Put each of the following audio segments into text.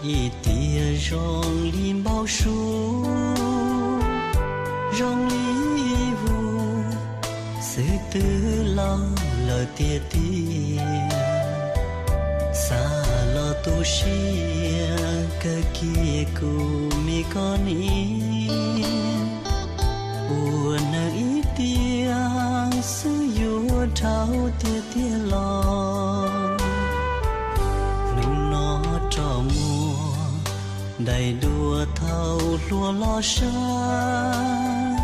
Ib tiam zoo li npau suav, zoo li ib vus xwb twb laus lawm tiag tiag. Xav los tu siab kawg kiag kuv me koj niam, ua neeg ib tiam xwb yuav dhau tiag tiag los. Hnub no rov muaj daim duab thaum hluas los saib,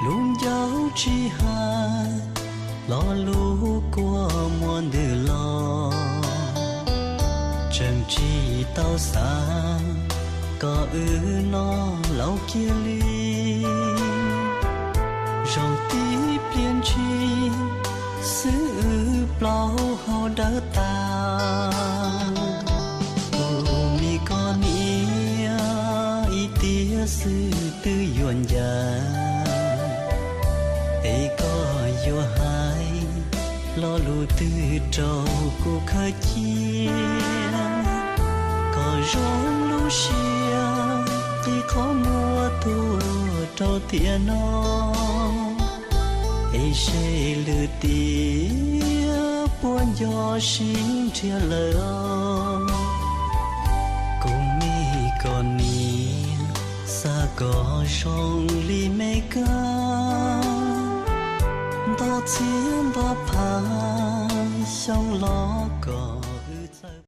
lub ncauj tsis hais, lo lus kua muag ntws los. Tseem tsis tau xav kom wb noj laus kiag li, zoo tib pliag ntshis xwb wb plaub hau dawb tas. Kuv me koj niam, ib tiam xwb twb yuav ncaim, es koj yuav hais lo lus twg rau kuv khaws cia, kom zoo lub siab qhib qhov muag tuag rau tiam no. Es seb lwm tiam puas nco sib nrhiav lawm. Kuv me koj niam, xav kom zoo li me kab, nto txhiab nto phav xyoo los kom